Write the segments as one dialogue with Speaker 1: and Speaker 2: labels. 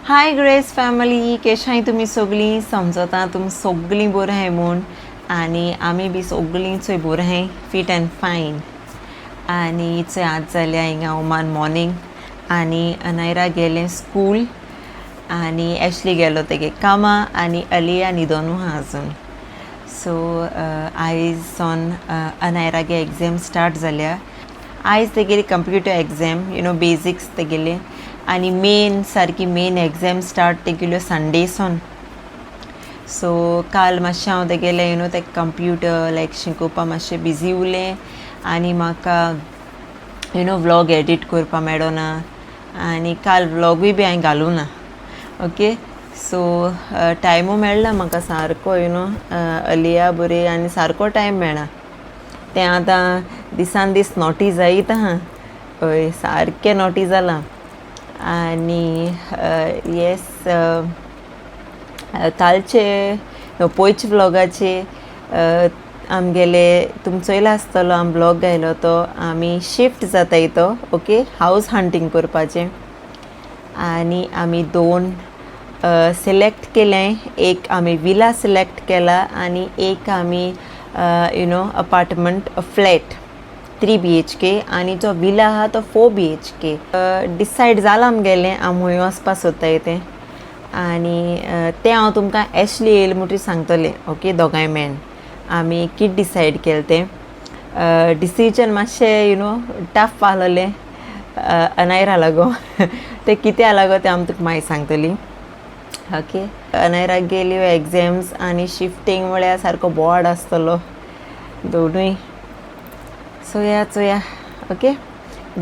Speaker 1: हाय grace family, केशाय तुमी सगळीं? समजता तुमी सगळीं बरीं आहाय म्हूण आनी आमी बी सगळीं चोय बरीं आहाय, फीट अँड फायन. आनी चोय आज जाल्या हिंगा ओमान मॉर्निंग आनी अनायरा गेलें स्कूल आनी एशली गेलो तेगे कामा आनी अलिया न्हिदोनू आहा अजून. सो आयज सावन अनायरागे एग्झाम स्टार्ट जाल्या. आयज तेगेली computer exam, you know, basics तेगेले आनी मेन सारकी मेन एग्झाम स्टार्ट तेगेल्यो संडे सावन. सो काल मातशें हांव तेगेलें you know ते कंप्युटर लायक शिकोवपा मातशें बिजी उरलें आनी म्हाका you know vlog edit करपा मेळना आनी काल व्लॉगूय बी हांवें घालूं ना. ओके, सो टायमू मेळना म्हाका सारको, you know, अलिया बरी आनी सारको टायम मेळना. तें आतां दिसान दीस नोटी जायत आहा. हय, सारकें नोटी जालां. आनी येस, कालचे पयचे व्लॉगाचे आमगेले तुमी चोयला आसतलो, आमी व्लॉग घायलो तो आमी शिफ्ट जाताय तो. ओके, हावज हंटींग करपाचें आनी आमी दोन सिलेक्ट केलें. एक आमी विला सिलेक्ट केला आनी एक आमी you know apartment flat 3 BHK आनी जो विला आहा तो 4 BHK. Decide जालां आमगेलें, आमी खंय वचपा सोदताय तें आनी तें हांव तुमकां एशली येयलें म्हणटकीर सांगतलें. ओके, दोगांय मेळन आमी कितें डिसायड केलें तें. डिसिजन मातशें you know tough आहलेलें अनायरा लागो. तें कित्या लागो तें आमी तुका मागीर सांगतली. ओके, अनायराक गेल्यो एग्झाम्स आनी शिफ्टींग म्हळ्यार सारको बोर्ड आसतलो दोनूय. सो या चोया. ओके,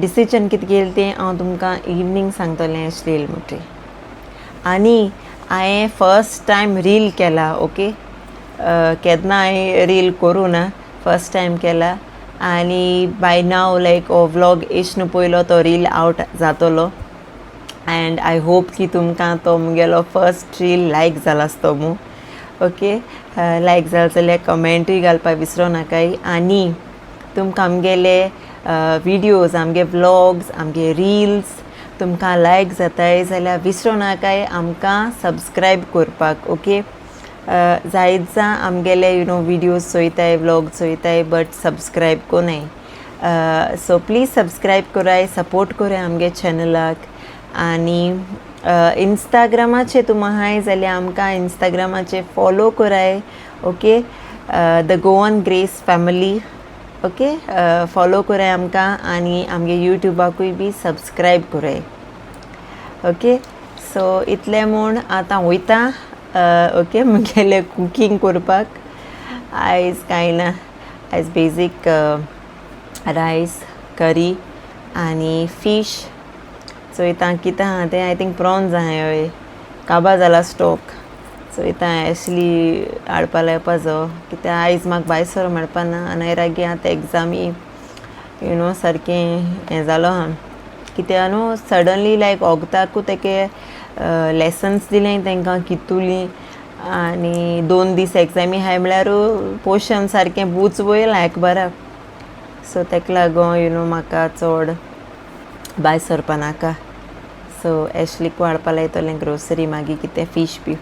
Speaker 1: डिसिजन कितें केलें तें हांव तुमकां इवनींग सांगतलें एशली येयलें म्हणटकीर. आनी हांवें फर्स्ट टायम रील केला. ओके, केन्ना हांवें रील करूं ना, फर्स्ट टायम केला आनी बाय नाव लायक हो व्लॉग येश न्हू पयलो तो रील आवट जातलो अँड I hope की तुमकां तो मुगेलो फर्स्ट रील लायक जाला आसतो म्हूण. ओके, लायक जालो जाल्यार कमेंटूय घालपाक विसरो नाकाय आनी तुमकां आमगेले विडियोज, आमगे व्लॉग्स, आमगे रिल्स तुमकां लायक जाताय जाल्यार विसरो नाकाय आमकां सबस्क्रायब करपाक. ओके, जायत जाण आमगेले you know videos चोयताय, व्लॉग चोयताय, बट सबस्क्रायब कोनाय. सो प्लीज सबस्क्रायब कराय, सपोर्ट कराय आमगे चॅनलाक. आनी इंस्टाग्रामाचेर तुमी आहाय जाल्यार आमकां इंस्टाग्रामाचेर फॉलो कराय. Okay, the Goan grace family. Okay, follow कराय आमकां आनी आमगे युट्यूबाकूय बी सबस्क्रायब कराय. ओके, सो इतलें म्हूण आतां वयता. ओके, मुगेलें कुकींग करपाक. आयज कांय ना, आयज बेजीक रायस, करी आनी फीश. चोयता कितें आहा तें. I think prawns आहाय. हय, काबार जाला स्टॉक. चोयता, एशली हाडपा लावपा जावो कित्याक आयज म्हाका भायर सरो मेळपा ना. आनी रागी आतां एग्जामी you know सारकें हें जालो आहा कित्याक न्हू सडनली लायक ऑगताकू तेके लेसन्स दिलें तांकां कितुलीं आनी 2 दीस एग्जामी आहाय म्हळ्यार पोर्शन सारकें बूच वयला अकबराक. सो तेका लागून you know म्हाका चड भायर सरपा नाका. सो एशलीक हाडपा लायतलें ग्रोसरी, मागीर कितें फीश बी.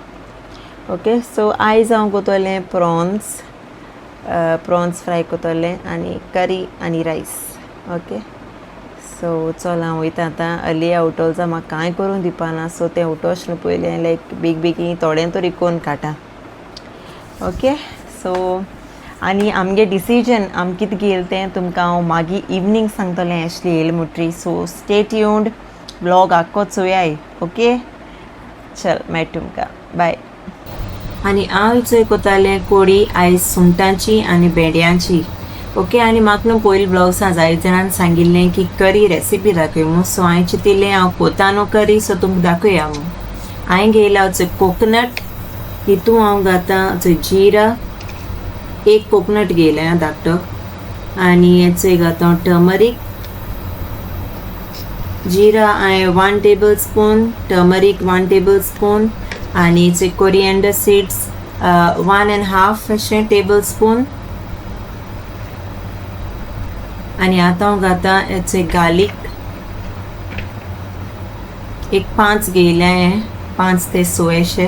Speaker 1: ओके, सो आयज हांव कोतोलें प्रॉन्स, प्रॉन्स फ्राय कोतोलें आनी करी आनी रायस. ओके, सो चल हांव वयता आतां. अलिया उठोल जा, म्हाका कांय करूंक दिवपाना. सो तें उठोश न्हू पयलें लायक बेग बेगीन थोडें तरी कोन्न काडटा. ओके, सो आनी आमगे डिसिजन आमी कितें घेयलें तें तुमकां हांव मागीर इवनींग सांगतलें एशली येयलें म्हणटरी. सो स्टे ट्यून्ड, व्लॉग आख्खो चोयाय. ओके, चल मेळटा तुमकां, बाय. आनी हांव चोय कोतालें कोडी आयज सुंगटांची आनी भेंड्यांची. ओके, आनी म्हाका न्हू पयलीं व्लॉग्सां जायते जाणांनी सांगिल्लें की करी रेसिपी दाखय म्हूण. सो हांवें चिंतिल्लें हांव कोता न्हू करी, सो तुमकां दाखया म्हूण. हांवें घेयला चोय कोकोनट, हितू हांव घातां चोय जिरा. एक कोकोनट घेयलें आं धाकटो आनी चोय घातां टर्मरीक. जिरा हांवें 1 table spoon, turmeric 1 table spoon आनी चोय कोरिएंडर सीड्स 1.5 अशें टेबल स्पून. आनी आतां हांव घातां चोय गार्लीक, एक पांच घेयल्या हांवें. 5 ते 6 अशे.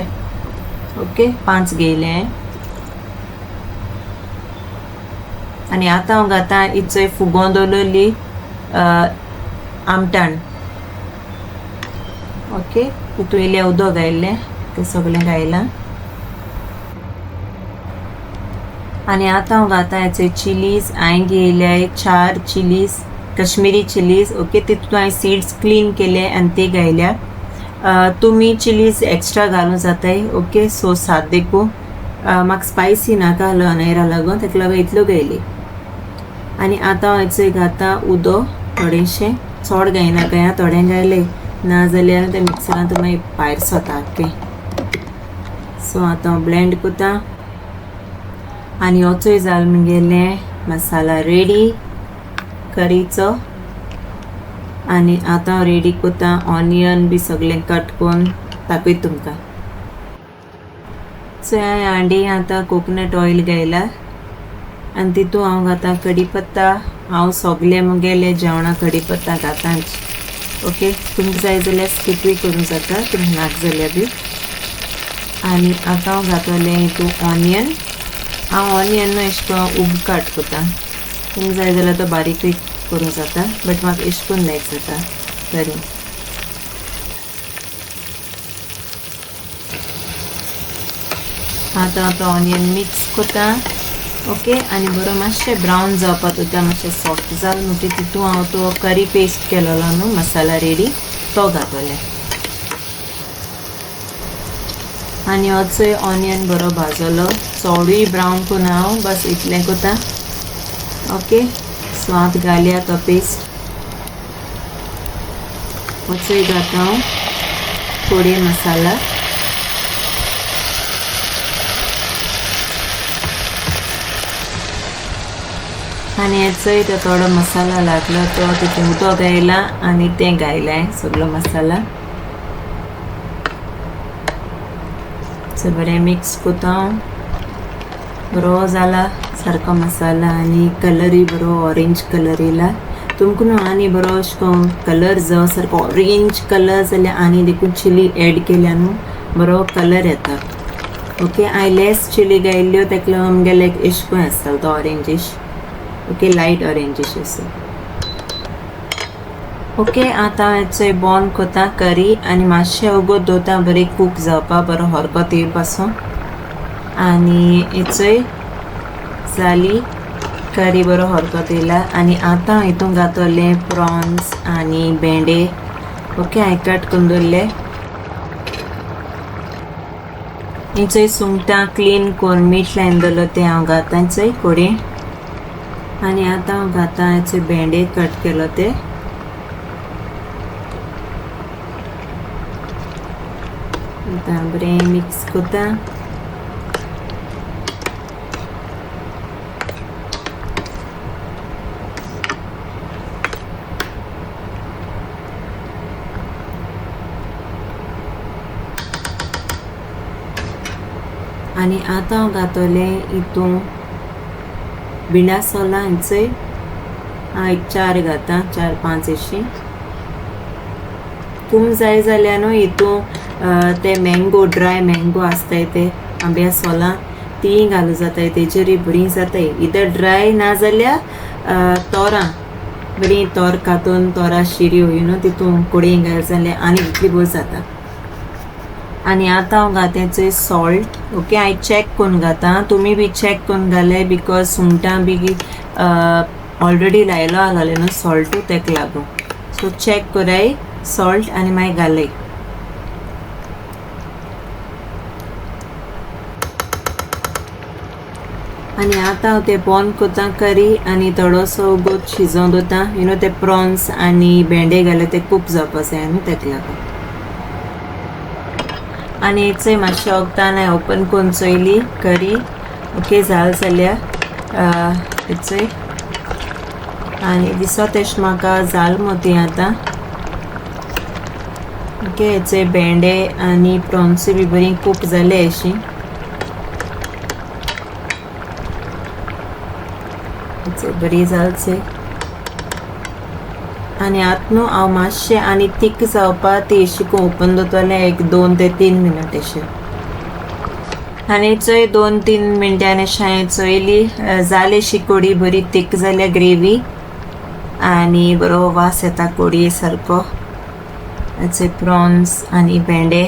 Speaker 1: ओके, 5 घेयले. आनी आतां हांव घाता इचोय फुगोवन दवरलेली आमटाण. ओके, तितून इल्लें उदक घायल्लें तें सगळें घायलां. आनी आतां हांव घाता हेचे चिलीज. हांवें घेयल्या 4 चिलीज, कश्मीरी चिलीज. ओके, तितून हांवें सीड्स क्लीन केले आनी ते घायल्या. तुमी चिलीज एक्स्ट्रा घालूं जाताय. ओके, सो 7 देखूं म्हाका स्पायसी नाका अनायरा लागून ताका लागून इतल्यो घायली. आनी आतां हांव हेचो घाता उदक थोडेशें, चड घायनाका, थोडें घायलें ना जाल्यार तें मिक्सरांत मागीर भायर सरता आख्खें. सो आतां हांव ब्लेंड करता. आनी होचोय जाल मुगेलें मसाला रेडी करीचो. आनी आतां हांव रेडी करता ऑनियन बी सगळें कट करून दाखयता तुमकां. सो हांवें हांडी आतां कोकोनट ऑयल घायला आनी तितून हांव घाता कडी पत्ता. हांव सगळें मुगेलें जेवणां कडी पत्ता घाताच. ओके, तुमकां जाय जाल्यार स्किपूय करूंक जाता, तुमकां नाका जाल्यार बी. आनी आतां हांव घातलें हितून ऑनियन. हांव ऑनियन न्हू एशें करून उब कट करता, तुमकां जाय जाल्यार तो बारीकूय करूंक जाता, बट म्हाका एशें करून लायक जाता तरी. आतां हांव तो ऑनियन मिक्स करता. ओके, आनी बरो मातशें ब्रावन जावपाक दवरता, मातशें सॉफ्ट जालें म्हणटकीर तितून हांव तो करी पेस्ट केलेलो न्हू मसाला रेडी तो घातलें. आनी होचोय ऑनियन बरो भाजलो, चडूय ब्रावन करून हांव बस इतलें करता. ओके, सो आतां घालया तो पेस्ट. होचोय घाता हांव थोडे मसाला. आनी हेचोय तो थोडो मसाला लागलो तो तितून उदक घायला आनी तें घायलें सगळो मसाला. सो बरें मिक्स करता हांव. बरो जाला सारको मसाला आनी कलरूय बरो ऑरेंज कलर येयला. तुमकां न्हू आनी बरो अशें करून कलर जावं सारको ऑरेंज कलर जाल्यार आनी देखून चिली एड केल्या न्हू बरो कलर येता. ओके, हांवें लेस चिली घायल्ल्यो ताका लागून आमगेले एशें करून आसतालो तो ऑरेंजीश. ओके, लायट ऑरेंजीश असो. ओके, आतां हेचोय बॉन करता करी आनी मातशें वगत दवरता बरी कूक जावपा, बरो हरकत येवपा पासून. आनी हेचोय जाली करी बरो हरकत येयला. आनी आतां हितून घातलें प्रॉन्स आनी भेंडे. ओके, हांवें कट करून दवरले. हेचोय सुंगटां क्लीन करून मीठ लायन दवरलो तें हांव घाता हेचोय कोडे. आनी आतां हांव घाता हेचे भेंडे कट केलो ते. आतां बरें मिक्स करता. आनी आतां हांव घातलें हितून भिंडा सोलां हेचोय हांव एक 4 घाता, 4-5 अशीं. तुमकां जाय जाल्यार न्हू हितून ते मँगो, ड्राय मँगो आसताय ते आंब्या सोलां तीं घालूं जाताय, तेजेरूय बरीं जाताय. इधर ड्राय ना जाल्यार तोरां बरीं तोर कातून तोरां शिऱ्यो you न्हू तितून कोडयेन घाल जाल्यार आनी इतली बरी जाता. आनी आतां हांव घाता चोय सॉल्ट. ओके, हांवें चॅक करून घाता, तुमी बी चॅक करून घाले because सुंगटां बी ऑलरेडी लायलो आसलें न्हू सॉल्टू ताका लागून. सो चॅक कराय सॉल्ट आनी मागीर घालय. आनी आतां हांव तें बंद करता करी आनी थोडोसो वगत शिजोवन दवरता. You न्हू ते प्रॉन्स आनी भेंडे घाले ते कूक जावपा जाय न्हू ताका लागून. आनी हेचोय मातशें वखदान हांवें ओपन करून चोयली करी. ओके, जाल जाल्यार हेचोय आनी दिसत एशें म्हाका जाल मोती आतां. ओके, हेचोय भेंडे आनी प्रॉन्सूय बी बरी कूक जाले अशी. बरी जाल. आनी आतां न्हू हांव मातशें आनी थीक जावपा ती अशी ओपन दवरतलें एक 2 ते 3 मिनट अशें. आनी चोय 2-3 मिनटांनी अशें हांवें चोयली जाली अशी कोडी बरी थीक जाल्या ग्रेवी आनी बरो वास येता कोडये सारको. चोय प्रॉन्स आनी भेंडे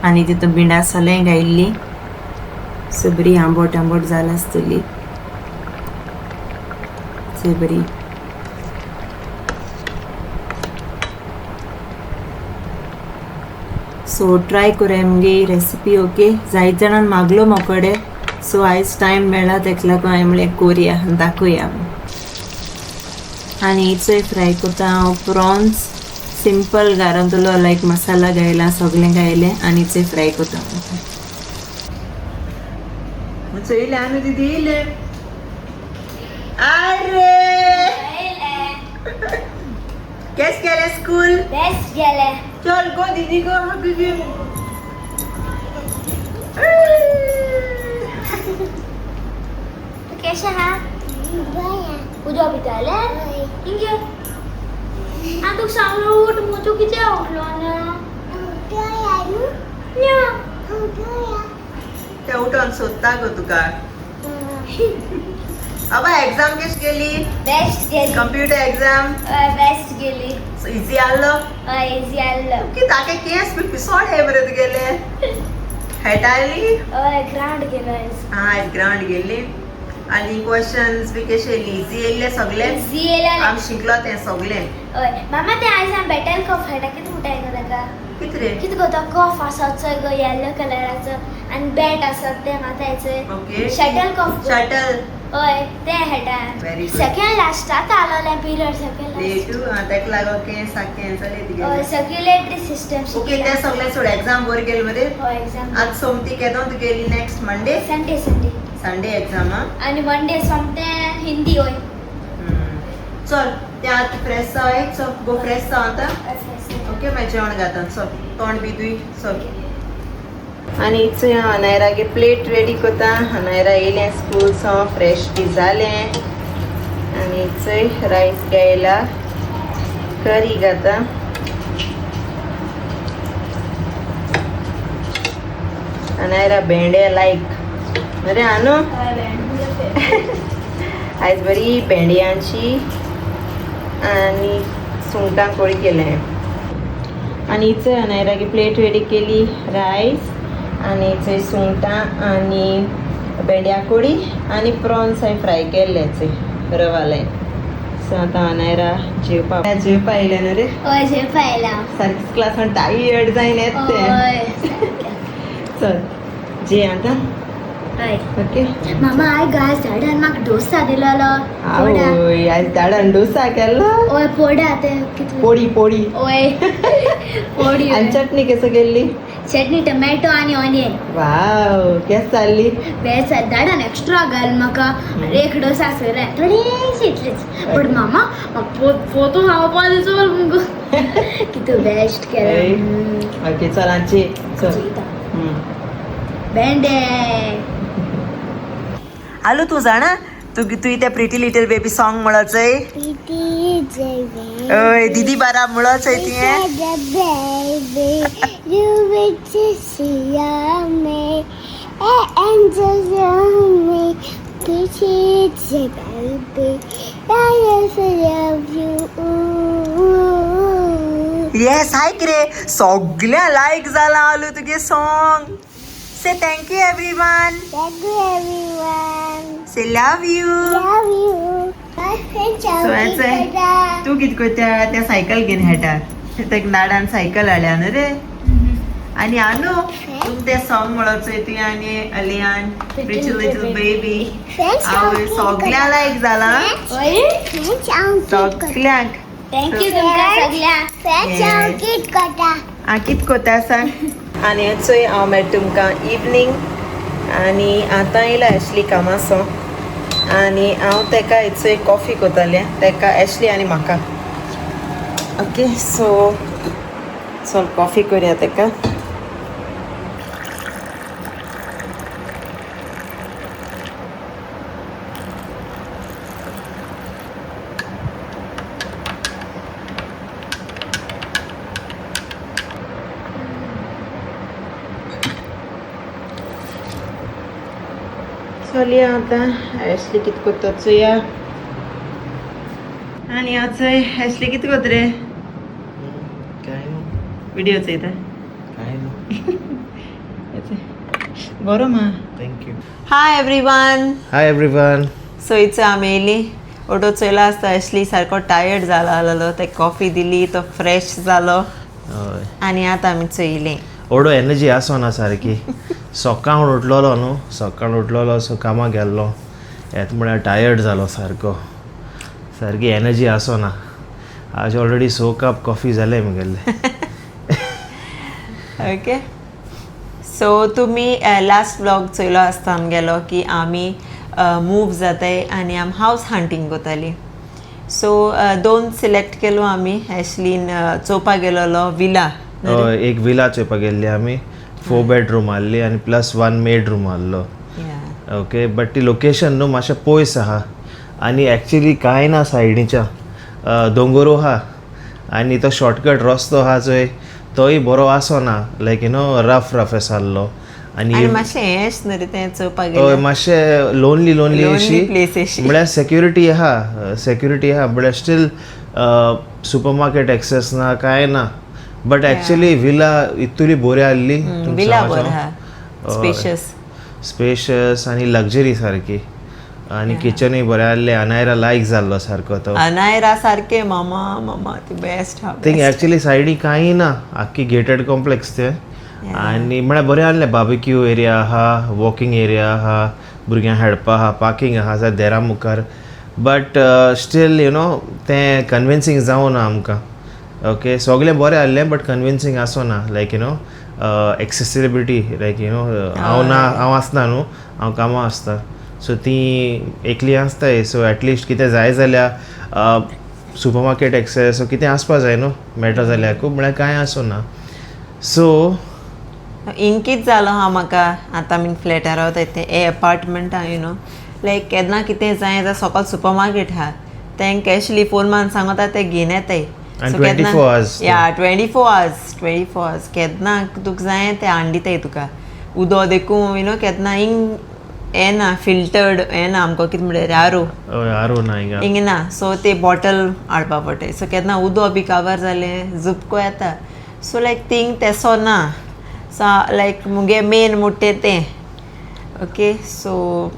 Speaker 1: आनी तितून भिंडा सोलें घायल्ली. सो बरी आंबट आंबट जाला आसतली. चोय बरी सो ट्राय करूया मुगे ही रेसिपी. ओके, जायत जाणान मागलो म्हाकोडे, सो आयज टायम मेळ्ळा तेका लागून हांवें म्हणलें कोरया दाखोवया. आनी चोय फ्राय करता हांव प्रॉन्स सिंपल घारांतलो लायक मसाला घायला सगळें घायलें आनी चोय फ्राय करता. चोयलें आनी दिदी येयलें. अरे केस गेलें स्कूल?
Speaker 2: बेस्ट गेलें.
Speaker 1: चल गो दीदी गो हग गिव.
Speaker 2: केशें आहा? उदक पितालें? इंगे हांवें तुका सांगलो उठ म्हूण, तूं कित्याक उठलो ना?
Speaker 1: ते उठोन सोदता गो तुका. बाबा एग्जाम कशी गेली?
Speaker 2: बेस्ट गेली.
Speaker 1: कंप्युटर एग्जाम
Speaker 2: बेस्ट गेली.
Speaker 1: इजी आहलो?
Speaker 2: हय इजी आहलो.
Speaker 1: की ताके केस बी पिसोड हे बरे तुगेले खेळटाली?
Speaker 2: हय ग्रावंड गेलो आयज.
Speaker 1: आयज ग्रावंड गेल्ली. आनी क्वेश्चन्स बी कशे इजी येयल्ले सगळे?
Speaker 2: इजी येयले.
Speaker 1: आमी शिकलो तें सगळें.
Speaker 2: हय मामा तें आयज आमी बेटल कॉफ खेळटा. कितें म्हणटाय गो ताका?
Speaker 1: कितें रे?
Speaker 2: कितें गो तो कॉफ आसा चोय गो येल्लो कलराचो आनी बॅट आसा तें माताय चोय.
Speaker 1: ओके,
Speaker 2: शटल कॉफ.
Speaker 1: शटल.
Speaker 2: हय तें खेळटा.
Speaker 1: Very good.
Speaker 2: Second last आतां आलोलें पिरियड सेकंड लास्ट.
Speaker 1: लेटू ताका लागून केस सारकें जालें
Speaker 2: हय
Speaker 1: तुगेलें.
Speaker 2: Circulatory system.
Speaker 1: Okay, तें सगळें सोड. एग्जाम बरी गेली मरे?
Speaker 2: हय एग्जाम.
Speaker 1: आज सोमती केदो तुगेली? Next Monday?
Speaker 2: Sunday. Sunday.
Speaker 1: Sunday exam. आं
Speaker 2: आनी मंडे सोमतें हिंदी. हय
Speaker 1: चल तें आतां फ्रेश जाय. चल गो फ्रेश जाव आतां. ओके, मागीर जेवण घाता. चल तोंड बी धुय. चल आनी चोय हांव अनायरागे प्लेट रेडी करता. अनायरा येयलें स्कूल सावन फ्रेश बी जालें. आनी चोय रायस गायला, करी घाता. अनायरा भेंडे लायक बरें आनू. आयज बरी भेंड्यांची आनी सुंगटां कोळी केलें. आनी चोय अनायरागे प्लेट रेडी केली, रायस आनी चोय सुंगटां आनी भेंड्या कोडी आनी प्रॉन्स हांवें फ्राय केल्ले चोय रवा लायन. सो आतां अनायरा जेवपा जेवपा येयलें न्हू रे?
Speaker 2: हय जेवपा येयला.
Speaker 1: सारकें क्लासान टायर्ड जायन येता तें.
Speaker 2: हय
Speaker 1: चल जे आतां.
Speaker 2: हय
Speaker 1: ओके
Speaker 2: मामा आयज गाय झाडान म्हाका डोसा दिलेलो.
Speaker 1: आवय आयज झाडान डोसा केल्लो?
Speaker 2: हय पोडा तें कितें
Speaker 1: पोडी पोडी.
Speaker 2: हय पोडी.
Speaker 1: आनी चटणी केसो केल्ली?
Speaker 2: चटणी टोमॅटो आनी ऑनियन.
Speaker 1: वाव केस जाल्ली?
Speaker 2: बेस्ट दाडान एक्स्ट्रा घाल म्हाका. एक डोसा सोयला थोडेशे इतलेच बट मामा म्हाका पोतून खावपा दिसो मुगो कितू बेस्ट केला.
Speaker 1: ओके चल आजी चल.
Speaker 2: भेंडे
Speaker 1: आलू तूं जाणा तूं तुवें तें प्रिटी लिटल बेबी सॉंग म्हणचय? हय दिदी बारा म्हणचय तुवें? येस आयक रे सगळ्या लायक जाला आलू तुगे song. Say thank you everyone.
Speaker 3: Thank you everyone.
Speaker 1: Say love you.
Speaker 3: Love you.
Speaker 1: So तूं कितें करता त्या सायकल घेवन खेळटा. तेका लाडान सायकल हाडल्या न्हू रे. आनी आनू तूं तें सॉंग म्हणचोय तुवें आनी अलियान प्रिटी लिटल बेबी. आवय सगळ्या लायक जाला सगळ्यांक.
Speaker 2: Thank you तुमकां सगळ्यांक.
Speaker 1: आं कितें करता सांग. आनी चोय हांव मेळटा तुमकां इवनींग. आनी आतां येयला एशली कामाचो आनी हांव तेका चोय कॉफी करतलें तेका एशली आनी म्हाका. ओके सो चल कॉफी करया तेका. चलया आतां एशली कितें करता चोया. आनी आचय एशली कितें करता रे?
Speaker 4: काय न्हू.
Speaker 1: व्हिडिओ चोयता.
Speaker 4: काय न्हू.
Speaker 1: गरम आहा.
Speaker 4: Thank you.
Speaker 1: Hi everyone.
Speaker 4: Hi everyone.
Speaker 1: So it's आमी येयली ऑटो चोयला आसता एशली सारको टायर्ड जाला आहलो, ते कॉफी दिली तो फ्रेश जालो आनी आतां आमी चोयली.
Speaker 4: ओडो एनर्जी आसना सारकी. सकाळ उठलोलो न्हू, सकाळ उठलोलो, सो कामाक गेल्लो येत म्हळ्यार टायर्ड जालो सारको, सारकी एनर्जी आसना. आज ऑलरेडी 6 कप कॉफी जाले मुगेले.
Speaker 1: ओके, सो तुमी लास्ट व्लॉग चोयलो आसता आमगेलो की आमी मूव जाताय आनी आमी हावस हंटींग कोताली. सो दोन सिलेक्ट केलो आमी. एशलीन चोवपाक गेलोलो विला.
Speaker 4: हय, एक विला चोवपाक गेल्ली आमी. 4 बेडरूम आहली आनी प्लस 1 मेड रूम आहलो. ओके, बट ती लोकेशन न्हू मातशें पयस आहा आनी एक्चुली कांय ना सायडीच्या, दोंगोरो आहा आनी तो शॉर्टकट रस्तो आहा चोय तोय बरो आसना, like you know rough rough आसलो.
Speaker 1: आनी
Speaker 4: आनी
Speaker 1: मातशें हेंच न्हू रे तें चोवपाक
Speaker 4: हय
Speaker 1: गेल्यार
Speaker 4: मातशें लोनली लोनली
Speaker 1: Lonely
Speaker 4: अशी
Speaker 1: place अशी.
Speaker 4: म्हळ्यार सेक्युरिटी आहा, सेक्युरिटी आहा, म्हळ्यार स्टील सुपर मार्केट एक्सेस ना, कांय ना. बट एक्चुली विला इतुली बरी आहली.
Speaker 1: विला बरो आहा, स्पेशियस.
Speaker 4: स्पेशियस आनी लक्झरी सारकी आनी किचनूय बरें आहलें. अनायरा लायक जाल्लो सारको तो.
Speaker 1: अनायरा सारकें मामा मामा ती बेस्ट आहा.
Speaker 4: थिंग एक्चुली सायडी कांय ना, आख्खी गेटेड कॉम्प्लेक्स तें आनी म्हळ्यार बरें आहलें. बार्बिक्यू एरिया आहा, वॉकिंग एरिया आहा, भुरग्यांक खेळपा आहा, पार्किंग आहा देरा मुखार. बट स्टील you know तें कन्विन्सींग जावना आमकां. ओके, सगळें बरें आहलें बट कन्विन्सींग आसना, like you know accessibility, like you know हांव ना, हांव आसना न्हू, हांव कामां आसता, सो ती एकली आसताय. सो एटलिस्ट कितें जाय जाल्यार सुपर मार्केट एक्सेस कितें आसपा जाय न्हू, मेळटा जाल्यार खूब, म्हळ्यार कांय आसना. सो
Speaker 1: इंकीत जालो आहा म्हाका. आतां आमी फ्लॅटार रावताय ते ए अपार्टमेंट आहा, you know लायक केन्ना कितें जाय जाल्यार सकयल सुपर मार्केट आहा, तेंक एशली फोन मारून सांगता, ते घेवन येताय.
Speaker 4: And 24 hours.
Speaker 1: या, 24 hours, 24 hours. केन्ना तुका जाय ते हाडून दिताय तुका. उदक देखून you know केन्ना हिंग येना, फिल्टर्ड येना आमकां, कितें म्हणटा आरो.
Speaker 4: हय, आरो ना हिंगा.
Speaker 1: हिंग ना, सो ते बॉटल हाडपा पडटा. सो केन्ना उदक बी काबार जालें जुपको येता. सो लायक थिंग तेसो ना. सो लायक मुगे मेन मुट्टे तें. ओके, सो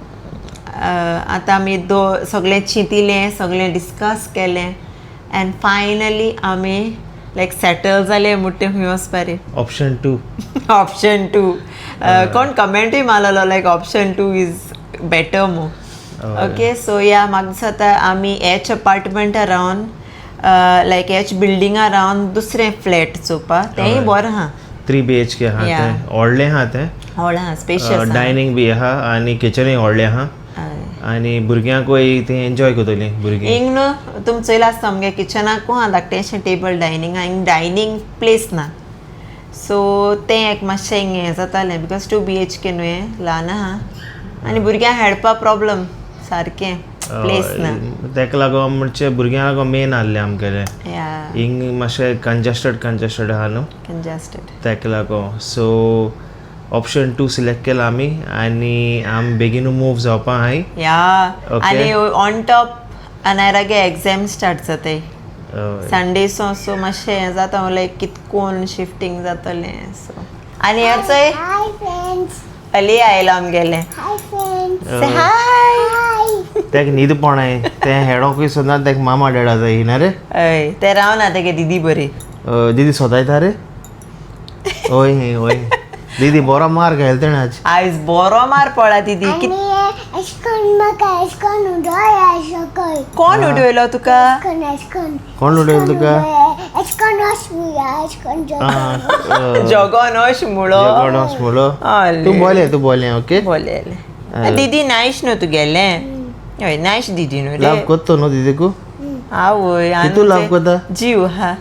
Speaker 1: आतां आमी दो सगळें चिंतिलें, सगळें डिस्कस केलें एंड फायनली आमी लायक सेटल जाले मुट्टे खंय वचपा रे.
Speaker 4: Option 2.
Speaker 1: ऑप्शन 2. कोण कमेंटूय मारलेलो like option 2 is better मू. ओके, सो या म्हाका दिसता आमी एच अपार्टमेंटा रावन, लायक एच बिल्डिंगा रावन दुसरें फ्लॅट चोवपा, तेंय बरें आहा.
Speaker 4: 3 BHK आहा तें, व्हडलें आहा तें.
Speaker 1: व्हडलें आहा, स्पेशियस.
Speaker 4: डायनींग बी आहा आनी किचनूय व्हडलें आहा आनी भुरग्यांकूय थंय एन्जॉय करतलीं भुरगीं.
Speaker 1: हिंग न्हू तुमी चोयलां आसता आमगे किचनाकूय आहा धाकटेंशें टेबल डायनींग आहा, हिंग डायनींग प्लेस ना. सो तें एक मातशें हिंग हें जातालें because 2 BHK न्हू हें ल्हान आहा आनी भुरग्यांक खेळपा प्रॉब्लम, सारकें प्लेस ना.
Speaker 4: तेका लागून म्हणजे भुरग्यांक लागून मेन आहलें आमगेलें.
Speaker 1: या.
Speaker 4: हिंग मातशें कंजस्टेड कंजस्टेड आहा न्हू.
Speaker 1: कंजस्टेड.
Speaker 4: तेका लागून सो ऑप्शन 2 सिलेक्ट केला आमी आनी आमी बेगीनू मूव जावपा आहाय.
Speaker 1: या. आनी ऑन टॉप अनायरागे एग्जाम स्टार्ट जाताय संडे, सो सो मातशें हें जाता लायक कितकोन शिफ्टींग जातलें. सो आनी हेचोय
Speaker 3: Hi friends.
Speaker 1: Ali आयलो आमगेलें.
Speaker 3: Hi friends.
Speaker 1: Say hi.
Speaker 3: Hi.
Speaker 4: तेका न्हीद पणाय तें हेडोकूय सुद्दां तेका मामा डेडा जाय ना रे.
Speaker 1: हय, तें रावना तेगे दिदी बरी.
Speaker 4: दिदी सोदायता रे. हय हय, दीदी बरो मार घायल तेणें आज.
Speaker 1: आयज बरो मार पडला दिदी.
Speaker 3: आनी अशें करून म्हाका अशें करून उडोय अशें कर.
Speaker 1: कोण उडयलो तुका?
Speaker 3: अशें करून.
Speaker 4: कोण उडयलो तुका?
Speaker 3: अशें करून अशें करून.
Speaker 1: जगोन अश मुळो.
Speaker 4: जगोन अश मुळो. तूं बोलें, तूं बोलें. ओके,
Speaker 1: बोलें. दीदी नायश न्हू तुगेलें? हय, नायश दीदी न्हू रे.
Speaker 4: लाभ कोत्तो न्हू दीदीकू?
Speaker 1: आवय.
Speaker 4: कितू लाभ कोता?
Speaker 1: जीव हा.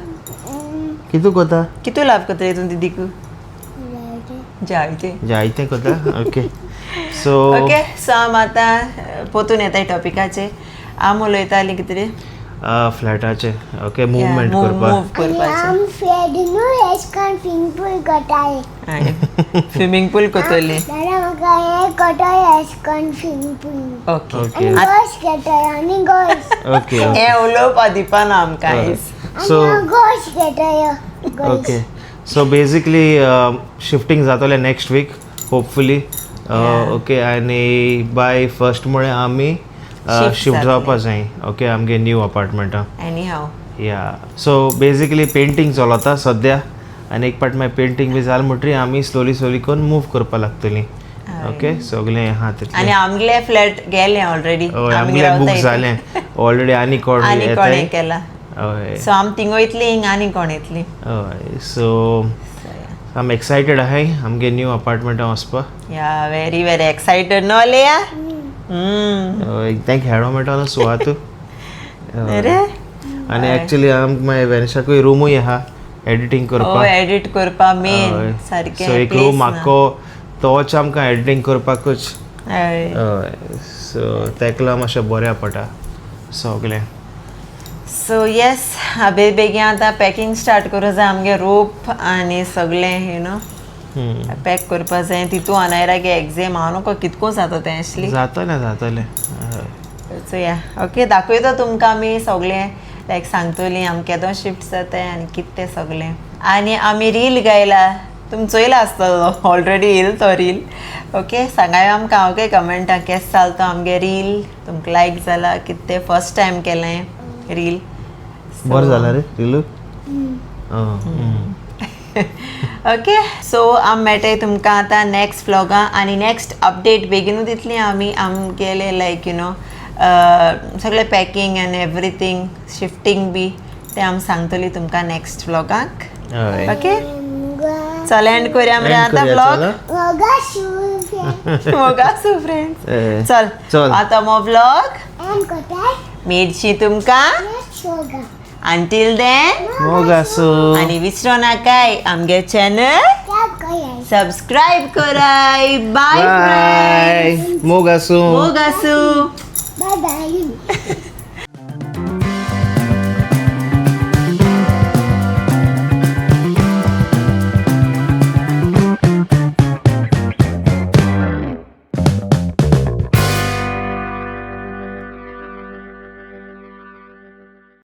Speaker 4: कितू कोता?
Speaker 1: कितू लाभ कोता रे तूं दीदीकू? जायते.
Speaker 4: जायते कोता. ओके, सो
Speaker 1: ओके, सो आम आतां पोतून येताय टॉपिकाचे. आम उलयतालीं कितें रे?
Speaker 4: फ्लॅटाचें, ओके, मुवमेंट करपाक.
Speaker 1: मूव करपाचें.
Speaker 3: आम फ्लॅटीनूय एश कोन स्विमींग पूल कोताय.
Speaker 1: स्विमींग पूल कोतोली.
Speaker 3: दादा, म्हाका हें कोताय एश कोन स्विमींग पूल.
Speaker 1: ओके.
Speaker 4: ओके.
Speaker 3: आनी गोश घेताय आनी गोश.
Speaker 4: ओके.
Speaker 1: हें उलोवपा दिपाना आमकां आयज.
Speaker 4: सो
Speaker 3: आनी गोश घेताय गोश.
Speaker 4: ओके, सो बेजिकली शिफ्टींग जातलें नेक्स्ट वीक होपफुली, ओके, आनी बाय फर्स्ट मुळे आमी
Speaker 1: Shift
Speaker 4: shift
Speaker 1: जातले.
Speaker 4: जावपा जाय, ओके, आमगे न्यू अपार्टमेंटां.
Speaker 1: एनी हाव.
Speaker 4: या, सो बेजिकली पेंटींग चलता सद्या आनी एक पाट मागीर पेंटींग बी जालें म्हणटरीर आमी स्लोली स्लोली करून मूव करपाक लागतलीं, ओके, सगळें आहा
Speaker 1: आनी
Speaker 4: तितलें.
Speaker 1: आमगेले फ्लॅट गेले ऑलरेडी.
Speaker 4: हय, आमगेलें बूक जालें ऑलरेडी, आनी कोण
Speaker 1: आनी
Speaker 4: येताय.
Speaker 1: कोणें केला.
Speaker 4: हय.
Speaker 1: सो आम थिंग वयतली, हिंग आनी कोण येतली.
Speaker 4: हय, सो आम एक्सायटेड आहाय आमगे न्यू अपार्टमेंटान वचपाक.
Speaker 1: या, व्हेरी व्हेरी एक्सायटेड न्हू लिया?
Speaker 4: हय, तेंक खेळो मेळटलो सुवात.
Speaker 1: अरे.
Speaker 4: आनी एक्चुली आमकां मागीर वेनशाकूय रुमूय आहा एडिटींग करपाक.
Speaker 1: एडिट करपा मेन सारकें.
Speaker 4: सो एक
Speaker 1: place
Speaker 4: room
Speaker 1: ना.
Speaker 4: आख्खो तोच आमकां एडिटींग करपाकूच.
Speaker 1: हय.
Speaker 4: हय, सो तेका लागून मातशें बऱ्या पडटा सगळें.
Speaker 1: सो येस, बेग बेगीन आतां पॅकिंग स्टार्ट करूं जाय. आमगे रोप आनी सगळें you know pack करपा जाय. तितू अनायरागे एग्झाम, हांव नको कितको जाता तें एक्चुली.
Speaker 4: जातलें, जातलें, हय.
Speaker 1: सो या, ओके, दाखयता तुमकां आमी सगळें, लायक सांगतली आमी केदो शिफ्ट जाताय आनी कितें तें सगळें. आनी आमी रील गायला, तुमी चोयला आसतलो ऑलरेडी येयल तो रील. ओके, सांगाय आमकां, ओके, कमेंटां केस जाल तो आमगे रील, तुमकां लायक जाला कितें तें. फर्स्ट टायम केलें रील.
Speaker 4: बरें जालां रे रिलू.
Speaker 1: ओके, सो आमी मेळटाय तुमकां आतां नेक्स्ट व्लॉगां आनी नेक्स्ट अपडेट बेगीनूच दितली आमी आमगेले, लायक you know सगळें पॅकिंग एंड एवरीथींग, शिफ्टींग बी तें आमी सांगतली तुमकां नेक्स्ट व्लॉगाक.
Speaker 4: हय.
Speaker 1: ओके, चल, एंड करूया मरे आतां व्लॉग.
Speaker 3: मोगा शूज.
Speaker 1: मोग आसूं फ्रेंड्स.
Speaker 4: ए,
Speaker 1: चल.
Speaker 4: चल.
Speaker 1: आतां मो व्लॉग
Speaker 3: एंड कोताय
Speaker 1: मेळची तुमकां.
Speaker 3: नेक्स्ट व्लॉगां.
Speaker 1: अंटील then,
Speaker 4: मोग आसूं.
Speaker 1: आनी विसरो नाकाय आमगे चॅनल
Speaker 3: टॅप कोयाय.
Speaker 1: सबस्क्राईब कराय. बाय.
Speaker 4: बाय, मोग आसूं.
Speaker 1: मोग आसूं.
Speaker 3: Bye bye.